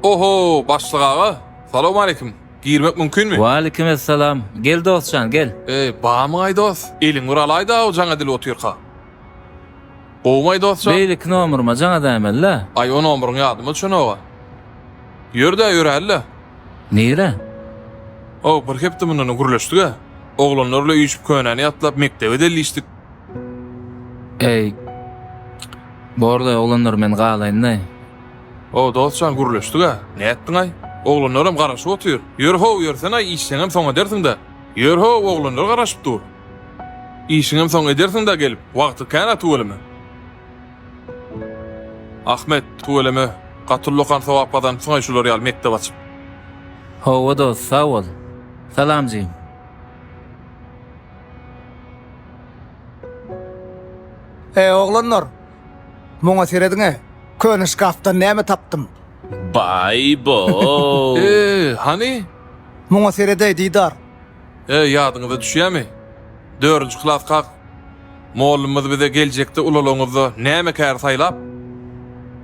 Oho, başlyk aga, salowmaleýkim. Girmek mümkinmi? Waleýkim essalam. Gel dostjan, gel. Eý, barmyňaý dost? Eliňi bir alaý-da, jaň edilip otyrka. Gowumaý dostjan? Beýleki nomeryma jaň edäýmeli-dä. Aý, o nomeryň ýadyma düşenok-a. Ýör-dä, ýöräli-le. Nirä? Ow, bir hepde mundan öň gürleşdik-ä. Oglanlar bilen üýşüp könäni ýatlap, mekdebe dellişdik. Eý, bor-da, oglanlar, men galaýyn-da. Ow, dost jan, gürleşdik-ä. Nätdiň-aý? Oglanlaram garaşyp otyr. Ýör-how, ýörsene-aý, işseňem soň edersiň-dä. Ýör-how, oglanlar garaşyp dur. Işiňem soň edersiň-dä gelip, wagty kän-ä tüweleme. Ahmet, tüweleme, gaty ullakan sogap gazanypsyň-aý şular ýaly mekdep açyp. Hawa dost, sag bol. Salam jigim. Eý, oglanlar, muňa serediň-e, köne şkafdan näme tapdym. Baý-bo! Eý, hany? Muňa sered-eý, Didar. Eý, ýadyňyza düşýämi? Dördünji klaskak mollumyz bize geljekde ulalaňyzda näme kär saýlap,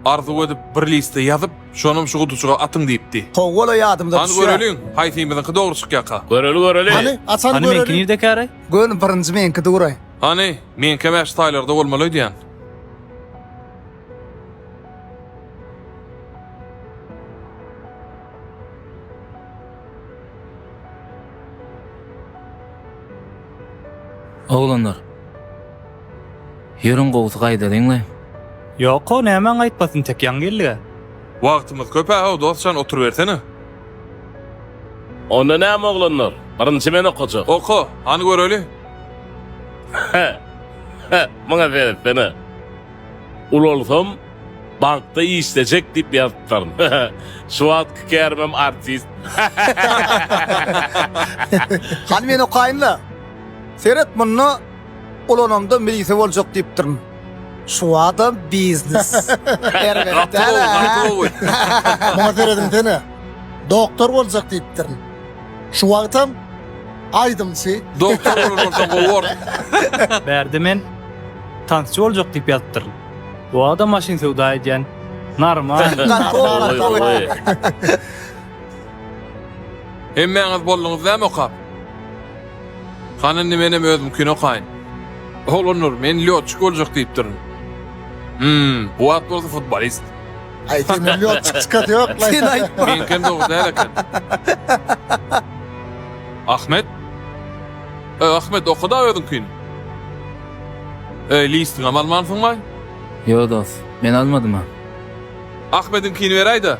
arzuw edip bir liste ýazyp, şonam şu gutujyga atyň diýipdi. Howwa-la ýadymyza Hany düşýär. göreliň, haýsymyzyňky dogry çykýaka? Göreli, göreli. Hany, açan Hany meňki göreli. nirde käraý? Göni birinji meňki duraý. Hany, meňkem äş taýlarda bolmaly öýdýän. Oglanlar. Ýörüň gowusy gaýdalyňlaý. Ýok-ow nämäň gaýtmasyn tek ýaňy geldig-ä. Wagtymyz köp-ä-how dost jan oturybersene. Onda näme oglanlar, birinji men okajak. Oka, hany göreli. Muňa seretsene. Ulalsam bankda işlejek diýip ýazypdyryn. Şu wagtky kärimem artist. Hany men okaýyn-la. Seret munda ulanamda milise boljak diýipdirin. Şu wagtam biznes. Erbet Gaty däl gowy, hä? gaty gowy. Muňa serediňsene. Doktor boljak diýipdirin. Şu wagtam aýdymçy. Doktor bolan bolsaň gowy bordy. Bärde men tansçy boljak diýip ýazypdyryn. Bu wagtam maşyn söwda edýän. Normal. Gaty gowy, gaty gowy. Hemmäňiz bolduňyz dämi okap? Hany indi menem özümkini okaýyn. Oglanlar, men lýotçik boljak diýipdirin. Hum, bu wagt bolsa futbolist. Aý seniň lýotçik çykasy ýok-laý. Sen aýtma. Meňkem dogry däl eken. Ahmet? Eý, Ahmet, oka-da özüňkini. Eý, listiňem almansyňmaý? Ýo dos, men almadym-a. Ahmediňkini beräý-de.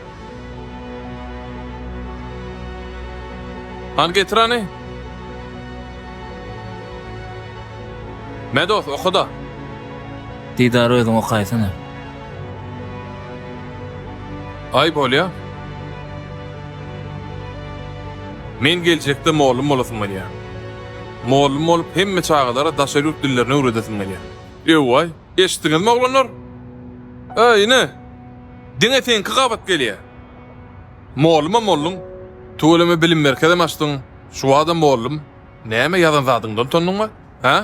Hany getir hany. Me dos, oka-da. Didar özüň okaýsana. Aý bolýa. Men geljekde mollum bolasym gelýär. Mollum bolup hemme çagalara daşary ýurt dillerini öwredesim gelýär. Ewaý, eşitdiňizmi oglanlar? Äý ine, diňe seňki gabat gelýär. Mollumam bolduň, tüweleme bilim merkezem açdyň, şu badam mollum. Näme ýazan zadyňdan utandyňmy? Hä?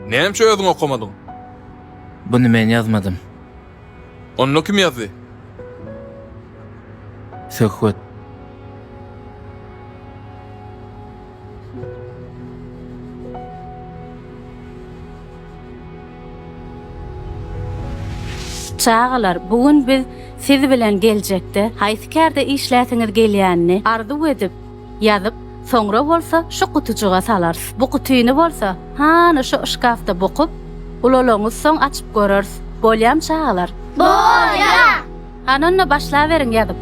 Näme üçin özüň okamadyň? Buny men ýazmadym. Onda kim ýazdy? Söhbet. Çagalar, bu gün biz siz bilen geljekde haýsy kärde işläsiňiz gelýänini arzuw edip, ýazyp, soňra bolsa şu gutujyga salarys. Bu gutyny bolsa, hany şu yşgafda bukup, ulalaňyzsoň açyp göreris. Bolýamy çagalar? Bolýa! Hany onda başlaberiň ýazyp.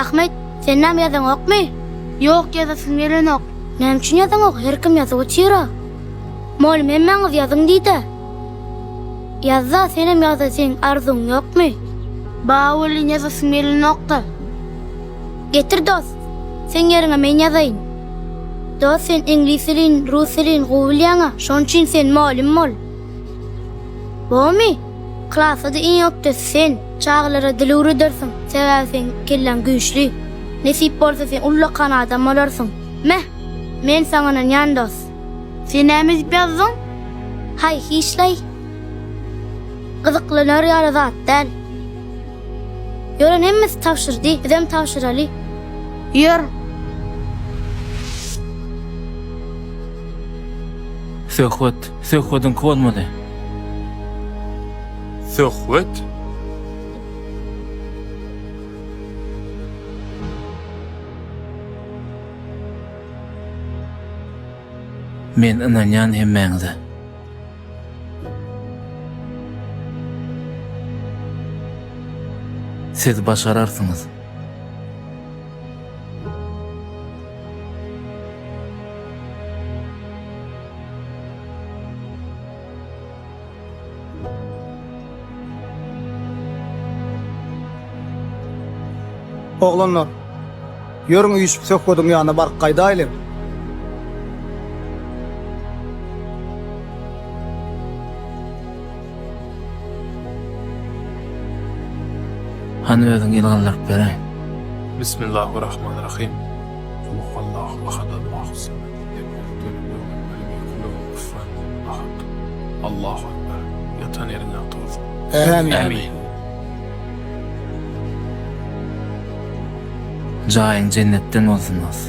Ahmet, sen näme ýazaňokmy? Ýok, ýazasym gelenok. Näme üçin ýazaňok, her kim ýazyp otyr-a. Mugallym hemmäňiz ýazyň diýd-ä. Ýaz-da, senem ýaz-a, seň arzuwyň ýokmy? Bar welin ýazasym gelenok-da. Getir dost, seň ýeriňe men ýazaýyn. Dost sen iňlis dilini, rus dilini gowy bilýäňä, şonuň üçin sen mugallym bol. Bormy? Klasda-da iň ökdesi sen. Çagalara dil öwredersiň, sebäbi seň kelläň güýçli. Nesip bolsa sen ullakan adam bolarsyň. Meh! Men saňa ynanýan dost. Sen näme diýip ýazdyň? Haý, hiç-laý. Gyzyklanar ýaly zat däl. Ýören hemmesi tabşyrdy, bizem tabşyraly. Ýör. Söhbet, Söhbediňki bolmaly. Söhbet? Men ynanýan hemmäňize. Siz başararsyňyz. Oglanlar, ýörüň üýşüp Söhbediň ýanyna baryp gaýdaýlyň. Hany özüň el galdyryp beräý. Bismillahirrahmanirrahim. Kul huwallahu ahad Allahu samed. Lem ýelid welem ýulad welem ýekun lehu kufuwan ahad. Allahu ekber. Ýatan ýeriň ýagty bolsun. Ämin. Ämin. Jaýyň jennetden bolsun dos.